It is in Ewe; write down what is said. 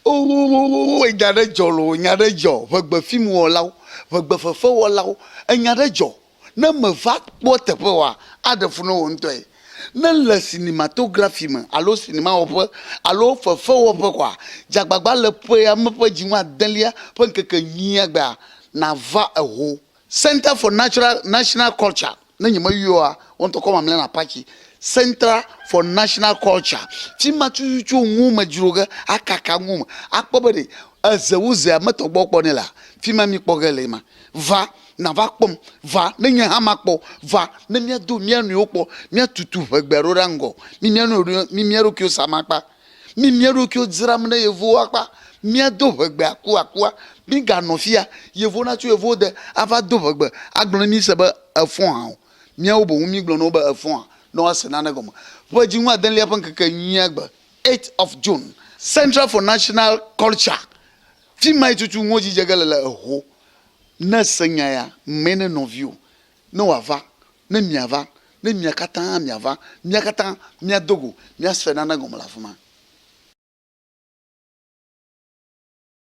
Owowowowo enya ɖe dzɔ loo, enya ɖe dzɔ, ʋegbe fimwɔlawo, ʋegbe fefewɔlawo, enya ɖe dzɔ. Ne meva kpɔ teƒe oa, aɖe fu na wò ŋutɔe. Ne le cinematografi me alo sinimawɔƒe alo fefewɔƒe koa, dze agbagba le ƒea me ƒe dzinu adelia ƒe ŋkeke enyia gbea nàva eho. Center for Natural National Culture, ne nyemeyɔe oa, wò ŋutɔ kɔ mamlɛ na Apache. Centre for National Culture, fi ma tututu ŋuwò me dzro ge, akaka ŋuwò me, akpɔ be ɖe eze wu zea metɔ gbɔ kpɔ nɛ lea, fi ma míkpɔ ge le ema. Va nàva kpɔm, va ne nye hã makpɔ, va ne míado mía nɔewo kpɔ, míatutu ʋegbea ɖo ɖa ŋgɔ, mí mía nɔewo, mí mía ɖokuiwo sam akpa, mí mía ɖokuiwo dzram ɖe yevuwo akpa, míado ʋegbe akuakua, míganɔ fia, yevuwo natso yevuwo de ava do ʋegbe agblɔ ne mí se be efɔ hã o. Míawo boŋ mígblɔ na wo be efɔ hã ne woase nane gɔme. Ƒe dziŋu adelia ƒe ŋkeke enyia gbe, 8 of June, Centre for National Culture, fi mae tutu ŋɔdzidze ge le le eho. Ne èse nya ya, mee ne nɔviwò, ne wòava, ne miava, ne mia katã miava, mía katã míado go, míase nane gɔme le afi ma.